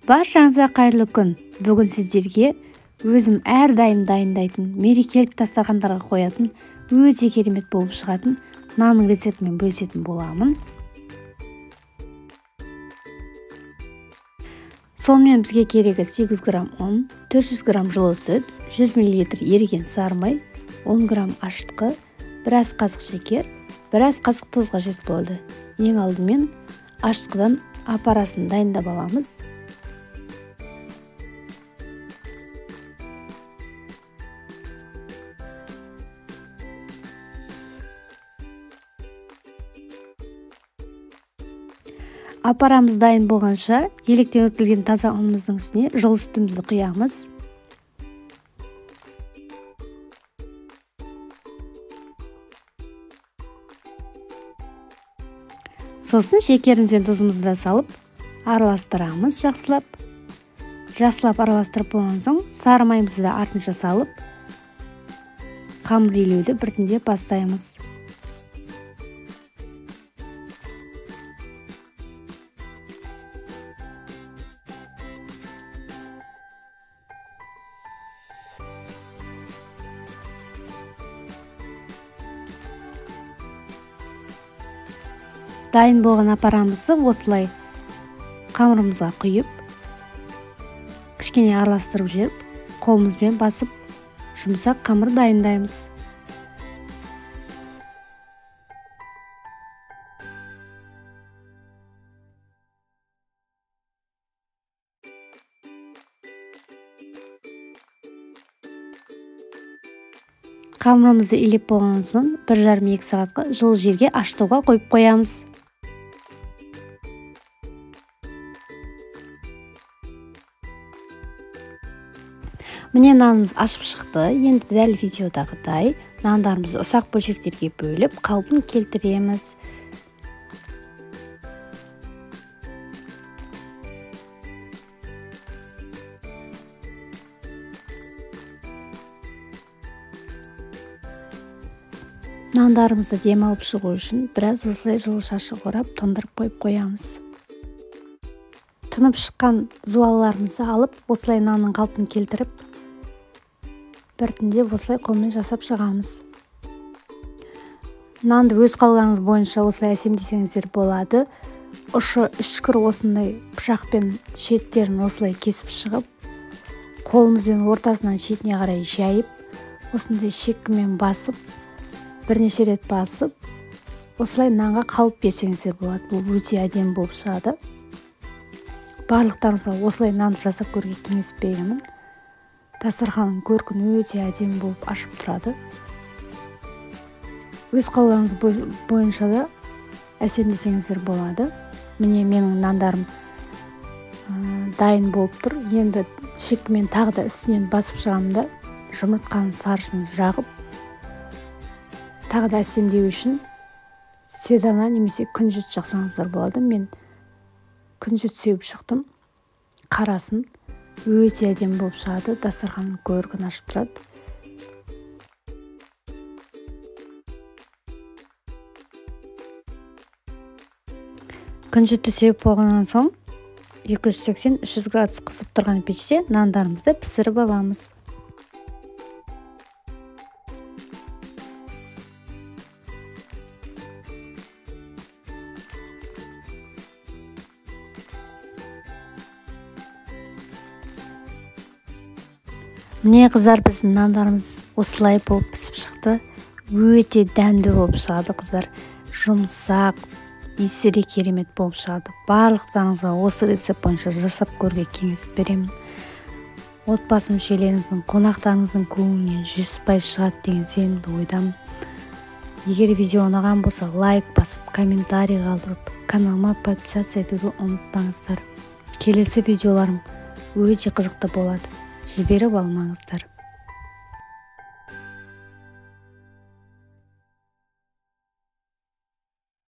Баршаңызға қайырлы күн. Бүгін сіздерге өзім әрдайым дайындайтын, мерекелік дастархандарға қоятын, өте керемет болып шығатын нанның рецептімен бөлісетін боламын. Сонымен бізге керегі 800 грамм ұн, 400 грамм жылы сүт, 100 мл еріген сары май, 10 грамм ашытқы, біраз қасық шекер, біраз қасық тұз қажет болады. Ең алдымен ашытқыдан апарасын дайындап аламыз. Апарамыз дайын болғанша електен өткізген таза ұнымыздың үстіне жылы сүтімізді құямыз. Сосын шекеріміз бен тұзымызды да салып араластырамыз жақсылап. Жақсылап араластырып болған соң сары майымызды да артынша салып қамыр илеуді біртіндеп бастаймыз. Дайын болған апарамызды осылай қамырымызға құйып, кішкене араластырып жеп, қолымызбен басып, жұмсақ қамыр дайындаймыз. Қамырымызды илеп болған соң 1,5-2 сағатқа жылы жерге ашытуға қойып қоямыз. Міне нанымыз ашып шықты. Енді дәл видеодағыдай нандарымызды ұсақ бөлшектерге бөліп қалпын келтіреміз. Нандарымызды демалып шығу үшін біраз осылай жылы шашық орап тындырып қойып қоямыз. Тынып шыққан зуаларымызды алып осылай нанның қалпын келтіріп біртіндеп осылай қолмен жасап шығамыз. Нанды өз қалауыңыз бойынша осылай әсемдесеңіздер болады. Ұшы үшкір осындай пышақпен шеттерін осылай кесіп шығып, қолымызбен ортасынан шетіне қарай жайып, осындай шеккімен басып, бірнеше рет басып, осылай нанға қалып берсеңіздер болады. Бұл өте әдемі болып шығады. Барлықтарыңызға осылай нанды жасап көруге кеңес беремін. Дастарханның көркін өте әдемі болып ашып тұрады. Өз қалауыңыз бойынша да әсемдесеңіздер болады. Міне менің нандарым дайын болып тұр. Енді шеккімен тағы да үстінен басып шығамын да жұмыртқаның сарысын жағып, тағы да әсемдеу үшін седана немесе күнжіт жақсаңыздар болады. Мен күнжіт сеуіп шықтым. Қарасын өте әдемі болып шығады, дастарханның көркін ашып тұрады. Күнжітті сеуіп болғаннан соң 280-300 градус қысып тұрған пеште нандарымызды пісіріп аламыз. Міне қыздар, біздің нандарымыз осылай болып пісіп шықты. Өте дәмді болып шығады қыздар. Жұмсақ, иісі де керемет болып шығады. Барлықтарыңызға осы рецепт бойынша жасап көруге кеңес беремін. Отбасы мүшелеріңіздің, қонақтарыңыздың көңілінен 100% шығады деген сенімді ойдамын. Егер видео ұнаған болса, лайк басып, комментарий қалдырып, каналыма подписаться етуді ұмытпаңыздар. Келесі видеоларым өте қызықты болады. Жіберіп алмаңыздар.